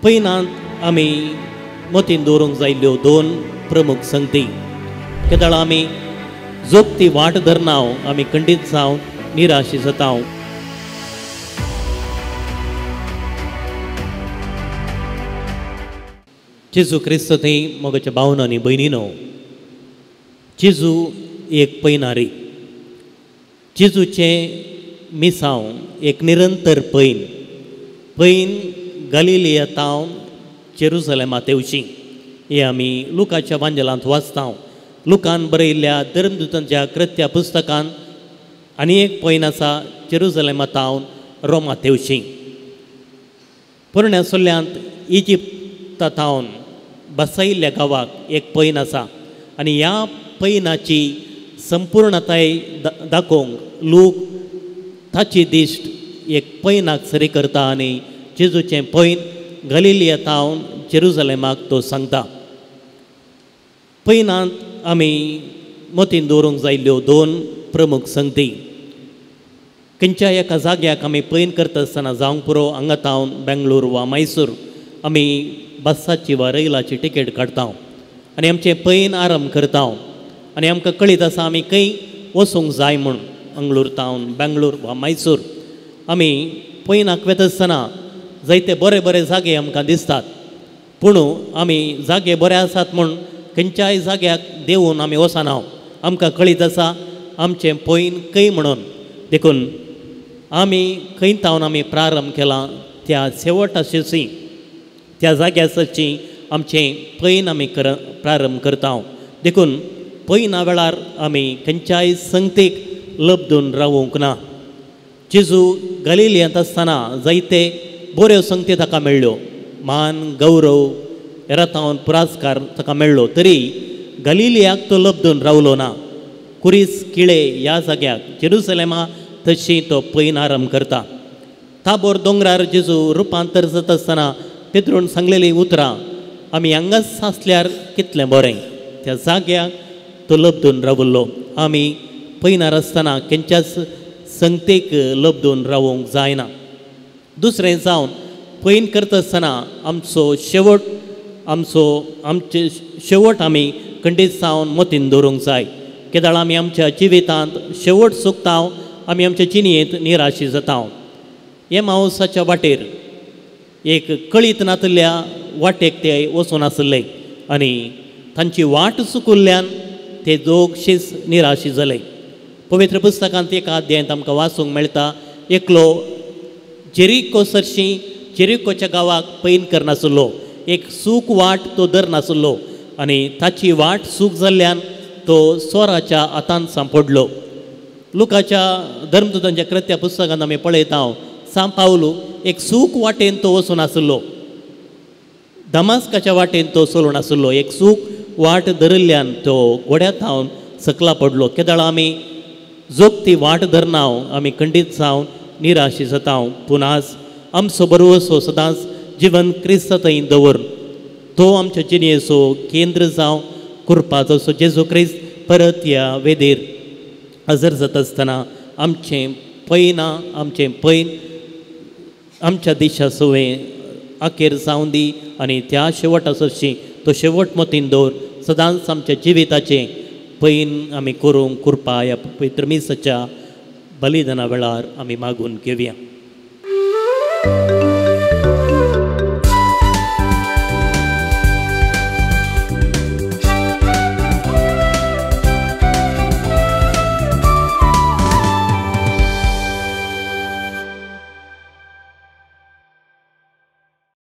पयनांत आमी मतीन दवरूंक जायल्ल्यो दोन प्रमुख संगती. केदळ आमी जोगती वाट धरना आमी खंडीत जावन निराशी जाता. जेजू क्रिस्त थंय मोगाच्या भावना आनी भयणीनो, जेजू एक पयनारी. जेजूचें मिसांव एक निरंतर पैन पैन गलिलिया तावन जेरुसलेमा तेवशी. हें आमी लुकाच्या वांजेलांत वाचता. लुकान बरयल्ल्या धर्मदूतांच्या कृत्या पुस्तकान आनी एक पैन आसा जेरुसलेमा तावन रोमा तेवशी. पोरण्या सोल्यांत इजिप्ता तावन बसयल्ल्या गांवाक एक पैन आसा आनी ह्या पैनाची संपूर्णताय दाखोवंक लूक ताची दिश्ट एक पैनाक सरी करता आनी जेजूचें पैन गलिलिया तावन जेरुसलेमाक तो सांगता. पैनांत आमी मतीन दवरूंक जायल्ल्यो दोन प्रमुख संगती. खंयच्या एका जाग्याक आमी पैन करता आसतना जावंक पुरो हांगा तावन बेंगलोर वा मैसूर आमी बसाची वा रैलाची तिकेट काडटा आनी आमचें पैन आरंभ करता आनी आमकां कळीत आसा आमी खंय वचूंक जाय म्हूण. मंगळूर तावन बेंगलोर वा मैसूर आमी पैनाक वता आसतना जायते बरे बरे जागे आमकां दिसतात, पूण आमी जागे बरे आसात म्हूण खंयच्याय जाग्याक देंवून आमी वचना. आमकां कळीत आसा आमचें पैन खंय म्हणून. देखून आमी खंय तावन आमी प्रारंभ केला त्या शेवटाशी त्या जाग्याची आमचें पैन आमी प्रारंभ करता. देखून पैना वेळार आमी खंयच्याय संगतीक लब्दून रावूंक ना. जेजू गलिलियांत आसतना जायते बऱ्यो संगती ताका मेळ्ळ्यो, मान गौरव येरातावन पुरस्कार ताका मेळ्ळो, तरी गलिलियाक तो लब्दून रावलो ना. कुरीस किळे ह्या जाग्याक जेरुसलेमा तशी तो पैन आरंभ करता. ताबोर दोंगरार जेजू रुपांतर जाता आसतना पेत्रून सांगलेलीं उतरां आमी हांगाच आसल्यार कितलें बरें, त्या जाग्याक तो लब्दून रावलो. आमी पैनार आसतना खंयच्याच संगतेक लब्दून रावूंक जायना. दुसरें जावन पैन करता आसतना आमचो शेवट आमचो आमचे शेवट आमी खंडीत जावन मतीन दवरूंक जाय. केदळ आमी आमच्या जिवितांत शेवट चुकता आमी आमच्या जिणेंत निराशी जाता. एमावसाच्या वाटेर एक कळीत नातिल्ल्या वाटेक ते वचून आसले आनी तांची वाट चुकुल्ल्यान ते दोगशीच निराशी जाले. पवित्र पुस्तकांत एका अध्यायांत आमकां वाचूंक मेळटा, एकलो जेरिको सरशी जेरिकोच्या गांवाक पैन करनासलो, एक सूक वाट तो धरनासलो आनी ताची वाट सूक जाल्ल्यान तो चोराच्या हातान सांपडलो. लुकाच्या धर्मदूतांच्या कृत्या पुस्तकांत आमी पळयता सांत पावलू एक सूक वाटेन तो वचून आसलो, दमास्काच्या वाटेन तो चलून आसलो. एक सूक वाट धरिल्ल्यान तो घोड्या थावन सकला पडलो. केदळ आमी जोगती वाट धरना आमी खंडीत जावन निराशी जाता. पूण आज आमचो बरोसो सदांच जिवन क्रिस्त थंय दवर, तो आमच्या जिणेचो केंद्र जावन कृपा जसो जेजू क्रिस्त परत ह्या वेदीर हजर जाता आसतना आमचें पैना आमचें पैन आमच्या देशा सवें अखेर जावन दी आनी त्या शेवटा सरशी तो शेवट मतीन दवर. सदांच आमच्या जिविताचें पैन आमी करूंक कृपा ह्या पवित्र मिसाच्या बलिदाना वेळार आमी मागून घेवया.